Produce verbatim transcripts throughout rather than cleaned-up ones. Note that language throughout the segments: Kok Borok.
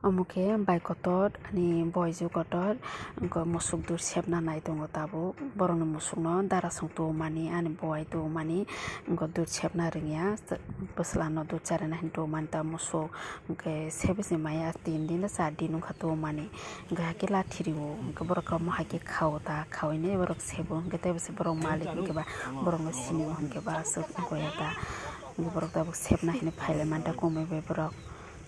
Omo khe bai kotor ani boijo kotor, wngkha musuk dud sepna nai tongo tabuk. Borokni musukno darasong tubumani ani bowai tubumani, wngkha dud sepna rwngya. Bwslano dud charina hinwi tubumani ta musuk, hwnkhe sebisi maya tin din na char din wngkha tubumani. Hwnkhe hakhe lathi rio, hwnkhe borok omo hai khe khao ta, khaoinai borok sebo, hwnkhe tei bwswk borok malik hwnkhe ba borokno sinio hwnkhe ba aswk wngkha ya ta. Hwnkhe borok tabuk sepna hinwi phailaimani ta, komoi bai borok.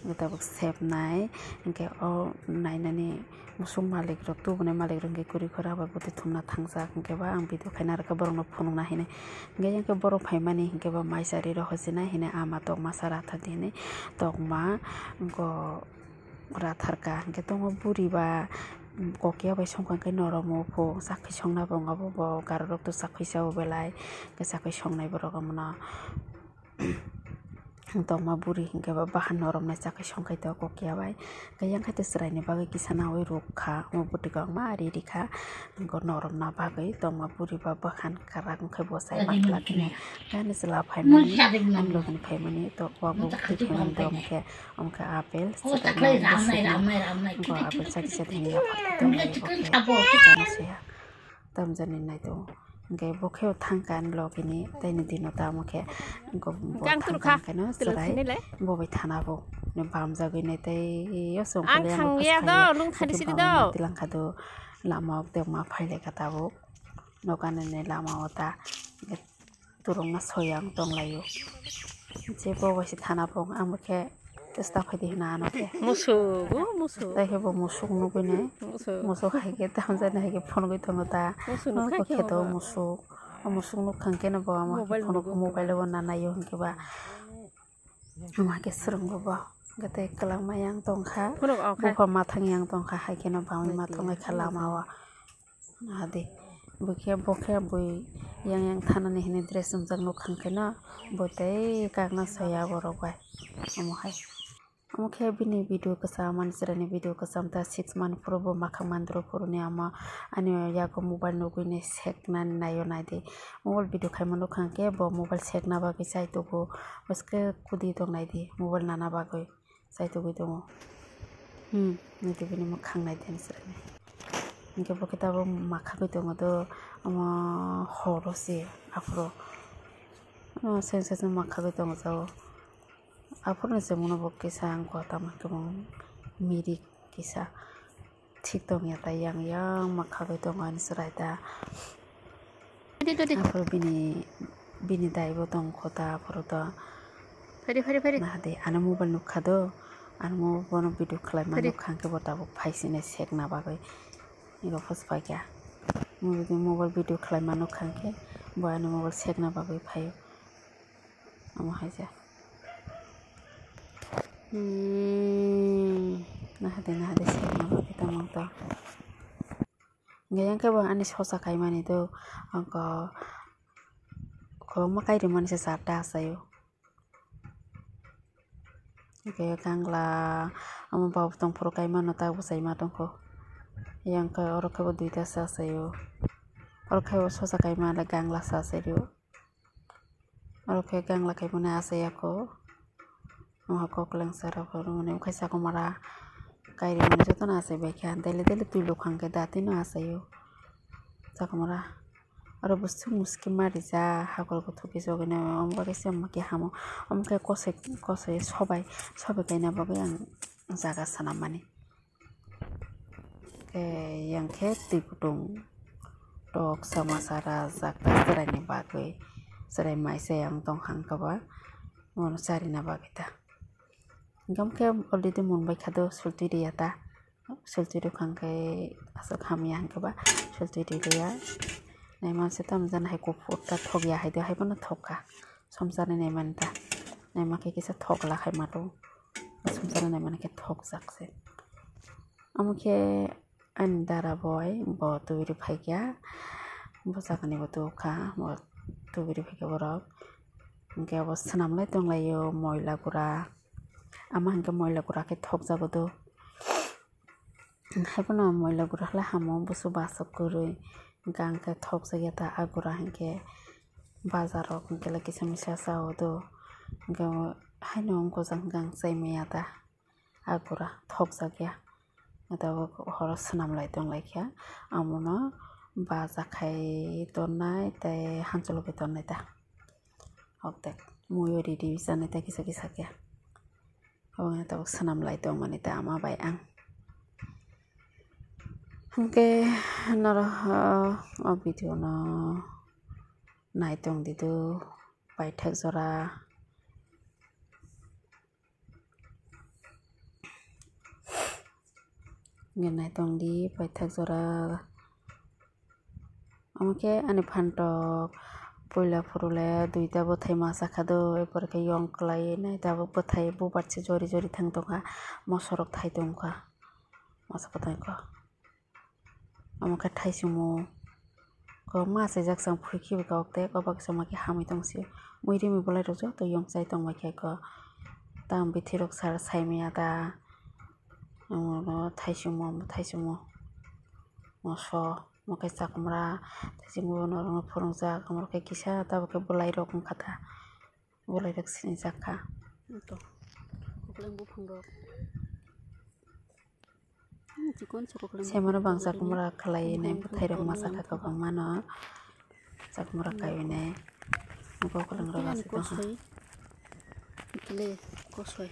Hwnkhe tabuk sepnai, hwnkhe o nainani musuk malik rok, tubunai malik rok hwnkhe kwrwi khora bai bwtwi thumna thangjak, hwnkhe ba ang video khaina rwkha borokno phunukna hinwi. Hwnkhe yang khe borok phaimani hwnkhe ba maisari rok hochinai hinwi ama tokma sa rathardi hinwi tokma go ratharkha. Hwnkhe tongma buri ba kokiya bai songkha hwnkhe norok mophu chakhi songna bo wngya bo, bo garo rok to chakhi sa o belai, hwnkhe chakhi songnai borok omono. Tongma buri hwnkhe ba bahan noroknai chakhe songkhaito kokiya bai. Khe yang khaito chwraini bagwi kisa nawi rwkha, omo bwtwi kwbangma ari rikha. Norokna bagwi tongma buri ba bahan kwrak wngkhe bo chai manglak hwnwi. Ani chwla phaimani, ani logini phaimani, to bo bwtwi phaimani, to omo khe, omo khe apple, bo apple chati chati hwnwi yapharkhe tongmani, bo khe chana soya. Tamjani naitongo. Hwnkhe bo khe thangkha ani logini, tei ni dino tamo khe, hwnkhe bo thangkha hwnkhe no chwrai bo bai thana bo bamjagwi nai tei o chwng khe lama o tilangkha do, lama o tei ma phailaikha tabuk, nokani ni lama o ta. Turungma soyang tonglaio. Je bo bai se thana bo ang bo khe testa phaidi hwnna ano khe. Musuk, o musuk. Tai khe bo musuk nugui nai. Musuk. Musuk hai khe tamjani hai khe phunugui tongo ta. Musuk nukha khe khe to bo. Musuk. O musuk nukha hwnkhe no bo ama khe phunuk mobile bo nanaio hwnkhe ba. Ama khe swrwngo bo. Hwnkhe tei kwlangma yang tongkha. Phunuk o khe. Bupha mathang yang tongkha hai kheno bangwi mathang lai kha lama o. Hadi, bo khe, bo khe bui yang yang thanani hinwi dress chumjak nukha hwnkhe no, bo tei kakna soya borok bai. Omo hai. Omo khe bini video kwcham, ani chwraini video kwcham ta six month phuru bo makhang mandro phuruni ama ani yago mobile nugui ni seknani naio naidi. Mobile video khaima nukha hwnkhe bo mobile sekna bagwi chai tugo, bwskhe kudi tong naidi mobile nana bagwi. Chaitugwi tongo. Hmm, naitugwi ni mwkhang nai tani chwraini. Hwnkhe bo khe tabuk makhagwi tongo do, omo horo se aphuru. Ano seng seng makhagwi tongo jao. Aphuru ni chwngno bo kisa ang kotama kwbang mirik kisa. Thik tongya ta yang yang makhagwi tongo ani chwrai ta. Aphuru bini, bini dai bo tong kho ta aphuru to. Phari, phari, phari. Nahadi, ano mobile nukha do. Ano mo-, bono video khlaima nukha hwnkhe bo tabuk phai sini sekna bagwi. Ego phos paikha. Mo-, mobile video khlaima nukha hwnkhe bo ano mobile sekna bagwi phaio. Omo hai se. Hmm, nahade, nahade se, nahade tamo to. Hwnkhe yang khe bo ani sosa kaimani do, ang ko, kwbangma kairimani se charta achaio. Hwnkhe gangla, omo bau tongphuru kaimano ta bwchaima tongkho. Yang khe oro khe bo duita se achaio. Oro khe bo sosa kaima le gangla se achaio. Oro khe gangla khaimani achai ya kho. Omo kok lengsa rok rwmani, omo khe chakwmara kairimani jotono achai bai kha. Daily daily twi lukha hwnkhe datino achaio chakwmara. Oro bwswk muski ma rijak, hakor kuthuk kisa omo bagwi se omo khe hamo. Omo khe kosoi, kosoi sobai, sobai kaina bagwi ang jaga sanammani. Khe yang khe twi kutung tok sama sa rajak ta chwraini bagwi. Chwrai mai se yang tong hang khe ba, bono charina bagwi ta. Hwnkhe already mun bai kha do, sultwi riya ta. Sultwi rwkha hwnkhe aswk hamya hwnkhe ba, sultwi riya. Naiman se tamo jani hai kuphur ta thokya hai do, hai bono thokha. Somsani naimani ta. Naima khe kisa thokla khai ma do. Somsani naimani khe thokjak se. Omo khe ani dara boi bo tubui rw phaikha. Bwsakni bo tubukha, bo tubui rw phaikha borok. Hwnkhe abo swnamlai tonglaio moila gura. Ama hwnkhe moila gura khe thokjago do. Haiphano moila gura khlai hamo, busu bachok kwrwi. Hwnkhe ang khe thokjakya ta, a gura hwnkhe bazar rok hwnkhe kisa misa cha o do. Hwnkhe haino wngkha jang hwnkhe ang chai maya ta. agura thokjak ya. Tabuk horo swnam lai tong lai kha, amono baja khai tongnai tei hanchalo bai tongnai ta. Hoktek muiyo ridi chanai ta kisa kisa khe. Obo wngkha tabuk swnam lai tongmani ta ama bai ang. Hwnkhe norok, o video no nai tong di do, paithak jora. Ngenai tong di paithak jora. Omo khe ani phantok puila phuru le duita bwthai masa kha do, epor khe yong kwlai nai tabuk bwthai bubar se jori jori thang tong kha, mosorok thai tong kha, masa kwthai kha. Omo khe thaisingmo kwbangma achaijak, chwng phuri khibi kok tei kokbak chwngma khe hamwi tong sio. Mui rimi bolai rok joto yong chai tong bai khe ko. Tamo bithi rok sar sai maya ta. Omo thaisingmo, omo thaisingmo. Moso, omo khe chakwmra, thaisingmo norokno phunukjak, omo khe kisa tabuk khe bolai rok wngkha ta. Bolai rok sinijak kha. Kokleng buphang rok. Chikon se kokleng. Semano bang chakwmra khlai nai bwthai rok masa kha kwbangma no. Chakwmra kaiwi nai. Kokleng rok aswk tong kha. Kosoi. Kile kosoi.